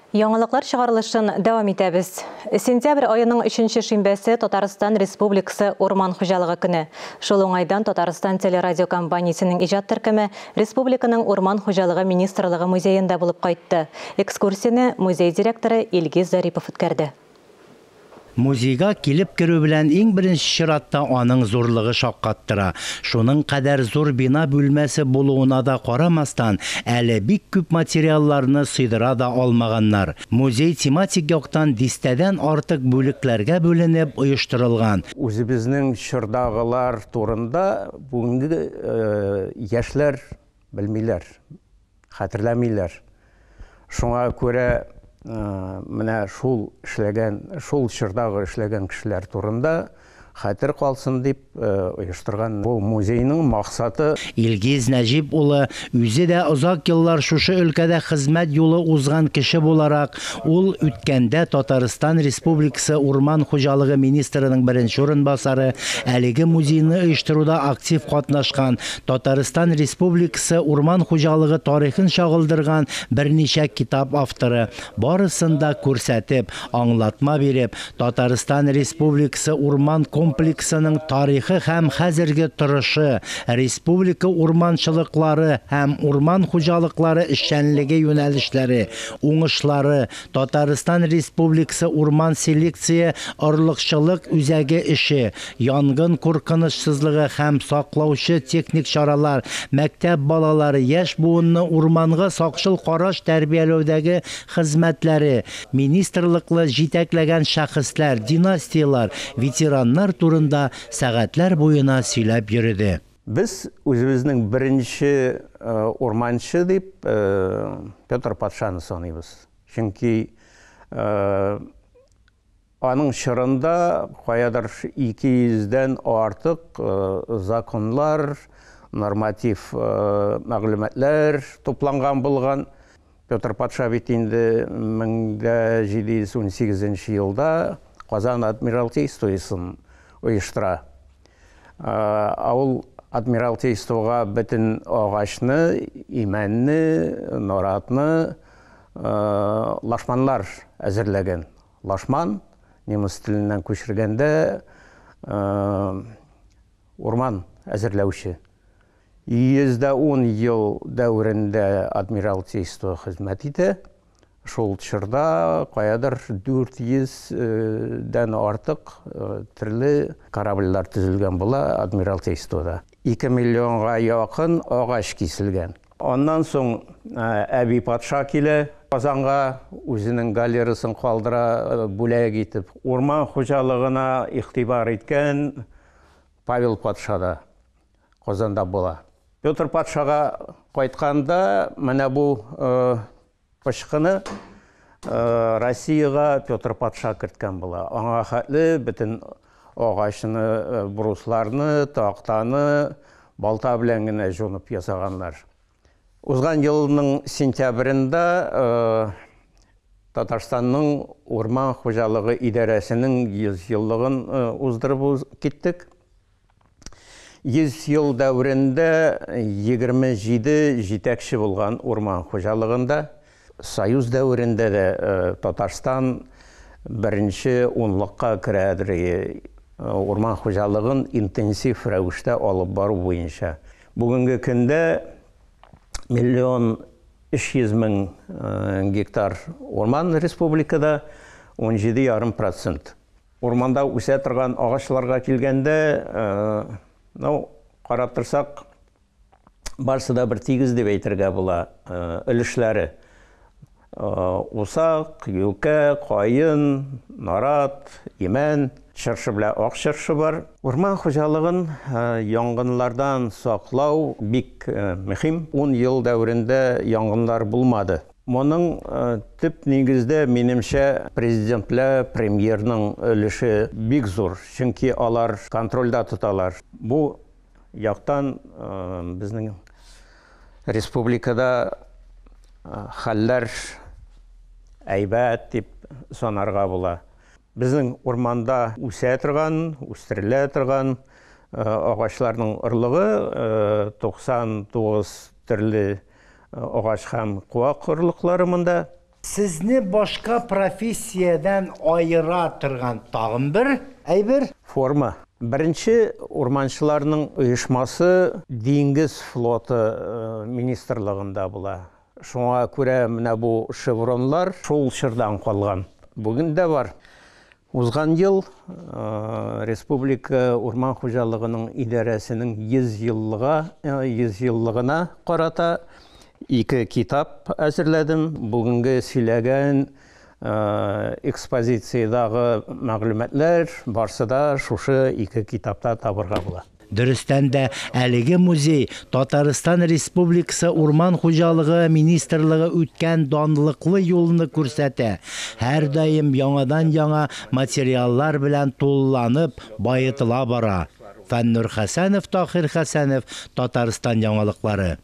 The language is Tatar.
Яңалыклар чыгарылышын дәвам итәбез. Сентябрь аеның 3 шимбәсе Татарстан Республикасы Урман хуҗалыгы көне. Шул уңайдан Татарстан телерадиокомпаниясенең иҗат төркеме республиканың Урман хуҗалыгы министрлыгы музеенда булып кайтты. Экскурсияне музей директоры Илгиз Зарипов үткәрде. Музейга килеп керү белән иң беренче чиратта аның зурлыгы шаккаттыра. Шуның кадәр зур бина бүлмәсе булуына да карамастан, әле бик күп материалларны сыйдыра да алмаганнар. Музей тематик яктан дистәдән артык бүлекләргә бүленеп оештырылган. Үзебезнең чордагылар турында бүгенге яшьләр белмиләр, хәтерләмиләр. Шуңа күрә менә шул эшләгән, шул чордагы эшләгән кешеләр турында хәтер калсын дип оештырган бу музейның максаты. Илгиз Нәҗип улы үзе дә озак еллар шушы өлкәдә хезмәт юлы узган кеше буларак, ул үткәндә Татарстан Республикасы Урман хуҗалыгы министрының беренче урынбасары, әлеге музейны оештыруда актив катнашкан, Татарстан Республикасы Урман хуҗалыгы тарихын чагылдырган берничә китап авторы, барысын да күрсәтеп, аңлатма биреп, Татарстан Республикасы урман комплексының тарихы һәм хәзерге торышы, республика урманчылыклары һәм урман хуҗалыклары эшчәнлеге юнәлешләре, уңышлары, Татарстан Республикасы урман селекция орлыкчылык үзәге эше, янгын куркынычсызлыгы һәм саклаучы техник чаралар, мәктәп балалары, яшь буынны урманга сакчыл караш тәрбияләүдәге хезмәтләре, министрлыклы җитәкләгән шәхесләр, династиялар, ветераннар турында сәгатьләр буена сөйләп йөрде. Без үзебезнең беренче урманчы дип Петр патшаны саныйбыз. Чөнки аның чорында каядыр 200дән артык законлар, норматив мәгълүматлар тупланган булган. Петр патша бит инде 1718 елда Казан адмиралтействосын оештыра. Ул адмиралтействога бөтен агачны, имәнне, наратны лашманлар әзерләгән. Лашман немец теленнән күчергәндә урман әзерләүче. 110 ел дәверендә адмиралтейство хезмәт итә. Шул чорда каядыр 400дән артык төрле корабльләр төзелгән була адмиралтействода. 2 миллионга якын агач киселгән. Аннан соң Әби патша килә Казанга, үзенең галереясын калдыра бүләк итеп. Урман хуҗалыгына игътибар иткән Павел патша да Казанда була. Петр патшага кайтканда менә бу пычкыны Россиягә Петр патша керткән була. Аңа хәтле бөтен агачны, брусларны, тактаны балта белән генә жонып ясаганнар. Узган елның сентябрендә Татарстанның урман хуҗалыгы идарәсенең 100 еллыгын уздырып киттек. 100 ел дәверендә 27 җитәкче булган урман хуҗалыгында. Союз дәверендә дә Татарстан беренче унлыкка керәдер урман хуҗалыгын интенсив рәвештә алып бару буенча. Бүгенге көндә 1 300 000 гектар урман республикада, 17,5%. Урманда үсә торган агачларга килгәндә, ну, карап торсак, барсы да бер тигез дип әйтергә була өлешләре. Усак, юкә, каен, нарат, имән, чыршы белән ак чыршы бар. Урман хуҗалыгын янгынлардан саклау бик мөһим. 10 ел дәверендә янгыннар булмады. Моның төп нигездә, минемчә, президент белән премьерның өлеше бик зур, чөнки алар контрольдә тоталар. Бу яктан безнең республикада хәлләр әйбәт дип санарга була. Безнең урманда үсә торган, үстерелә торган агачларның орлыгы 99 төрле агач һәм куак орлыклары монда. Сезне башка профессиядән аера торган тагын бер әйбер? Форма. Беренче урманчыларның оешмасы Диңгез флоты министрлыгында була. Шуңа күрә менә бу шевронлар шул чордан калган. Бүген дә бар. Узган ел республика урман хуҗалыгының идарәсенең 100 еллыга 100 еллыгына карата ике китап әзерләдем. Бүгенге сөйләгән экспозициядәге мәгълүматлар барсы да шушы ике китапта табырга була. Дөрестән дә, әлеге музей Татарстан Республикасы Урман хуҗалыгы министрлыгы үткән данлыклы юлны күрсәтә, һәрдаим яңадан-яңа материаллар белән тулыланып, баетыла бара. Фәннур Хәсәнов, Таһир Хәсәнов, Татарстан яңалыклары.